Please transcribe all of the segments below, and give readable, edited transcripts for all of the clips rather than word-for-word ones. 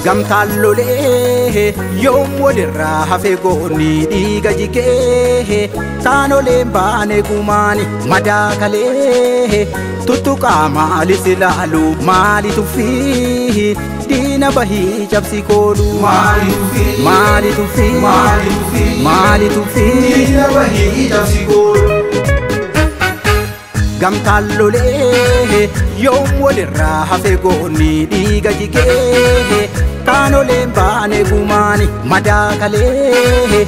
Gamtaan lolee yoom walirraa hafe goonni dhiiga jigee taanoleen baane gumaani madaakalee tuttuqaa maalis ilaalu maali tuffii diina bahii cabsi koolu maali tuffii maali tuffii diina bahii cabsi koolu. Gamtaan lolee yoom walirraa hafe goonni dhiiga jigee taanoleen baane gumaani madaakalee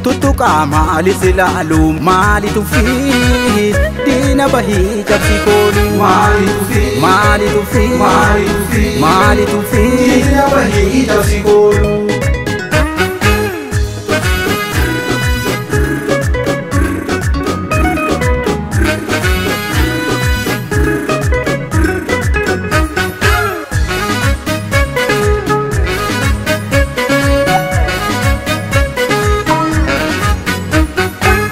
tuttuqaa maalis ilaalu maali tuffii diina bahii cabsi koolu maali tuffii maali tuffii diina bahii cabsi koolu.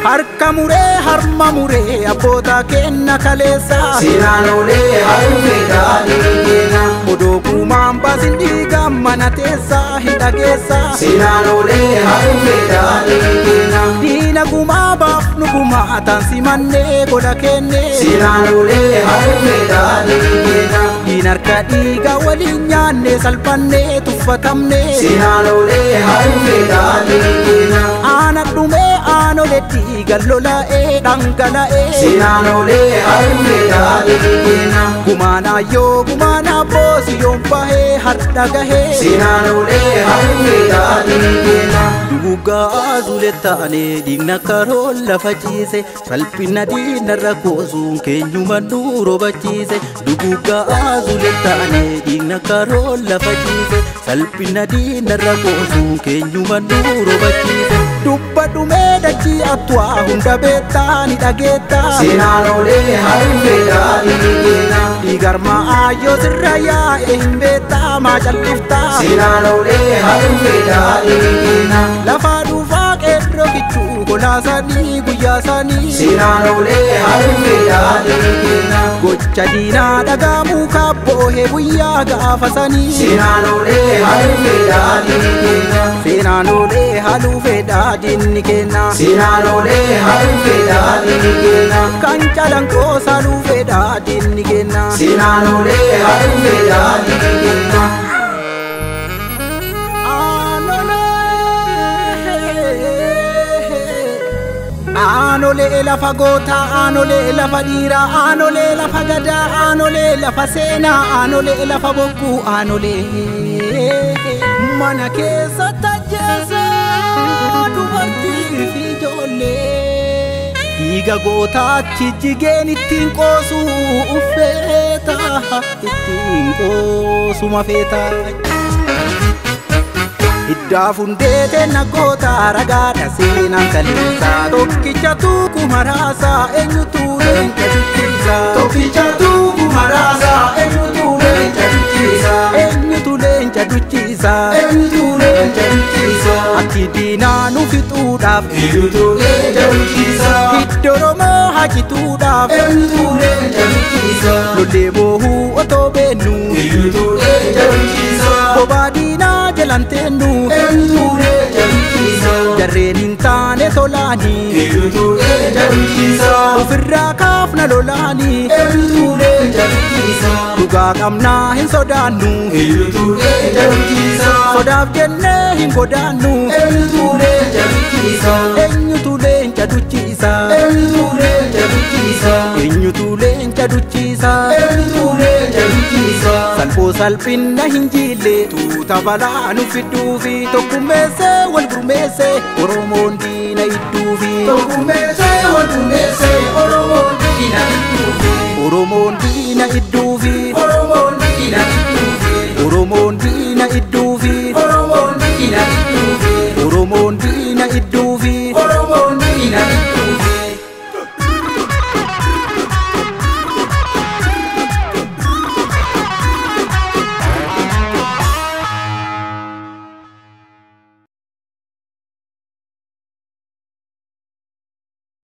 Harka muree harma muree abboota kenna kaleessa. Seenaan olee haruu fedhaa dhiigeena. Odoo gumaan baasin dhiiga mana teessaa hin dhageessa. Seenaan olee haruu fedhaa dhiigeena. Diina gumaa baafnu gumaa taansi mannee godha kenne. Seenaan olee haruu fedhaa dhiigeena. Diina harka dhiiga waliin nyaanne salphannee tuffatamne. Seenaan olee haruu fedhaa dhiigeena. Aana dhumee aanolee dhiiga lola'ee dhangala'ee. Seenaan olee haruu fedhaa dhiigeena. Gumaanaa yoo gumaanaa boosi yoon bahee har'a gahee. Seenaan olee haruu fedhaa dhiigeena. Dhugaa zulee taanee dhiigna karoon lafa ciise salphina diinarra koosuun keenyuma nu robachiise. Dhugaa zulee taanee dhiigna karoon lafa ciise salphina diinarra koosuun keenyuma nu robachiise. Dubba dhumee dachii attuwaa hunda beektaa ni dhageettaa. Seenaan olee haruu fedhaa dhiigeena. Dhiigarmaa ayyoo sirra yaa'e hin beektaa maa calliftaa. Seenaan olee haruu fedhaa dhiigeena. Lafa dhufaa qeerroo kichuu kolaasanii guyyaasanii. Seenaan olee haruu fedhaa dhiigeena. Gocha diinaa dhagaamuu kaabboohee guyyaa gaafasanii. Seenaan olee haruu fedhaa dhiigeena. Seenaan olee haruu fedhaa diinni kenna. Seenaan olee haruu fedhaa dhiigeena. Kan calanqoo saluu fedhaa diinni kenna. Seenaan olee haruu fedhaa dhiigeena. Aanolee lafa gootaa, aanolee lafa dhiiraa, aanolee lafa gadaa, aanolee lafa seenaa, aanolee lafa bokkuu, aanolee mana keessa tajjeessa dubartii fi ijoollee dhiiga gootaatti jigeen ittiin qoosu uffeeta ittiin qoosuma feeta. Hiddaa fundeete nagoota ragaadha seenaan kaleessa tokkicha tuuku maraasa eenyutu leenca duchiisa. Tokkicha tuuku maraasa eenyutu leenca duchiisa. Eenyutu leenca duchiisa. Eenyutu leenca duchiisa. Akki diinaa nu fixuudhaaf. Eenyutu leenca duchiisa. Hidda Oromoo hajituudhaaf. Eenyutu leenca duchiisa. Lollee boohuu otoo beennu. Eenyutu leenca duchiisa. Bobaa diinaa jalan teennu. Eenyutu leenca duchiisa. Jarreen hin taane tolaanii. Eenyutu leenca duchiisa. Ofirraa kaafna lolaanii. Eenyutu leenca duchiisa. Dhugaa qabnaa hin sodaannu. Eenyutu leenca duchiisa. Sodaaf jennee hin godaannu. Eenyutu leenca duchiisa. Eenyutu leenca duchiisa. Eenyutu leenca duchiisa. Eenyutu leenca duchiisa. Eenyutu leenca duchiisa. Salphoo salphina hin jiille tuuta balaa nu fidduufi tokkummeessee wal gurmeessee Oromoon diina idduufi. Tokkummeessee wal gurmeessee Oromoon diina idduufi. Oromoon diina idduufi. Oromoon diina idduufi. Oromoon diina idduufi.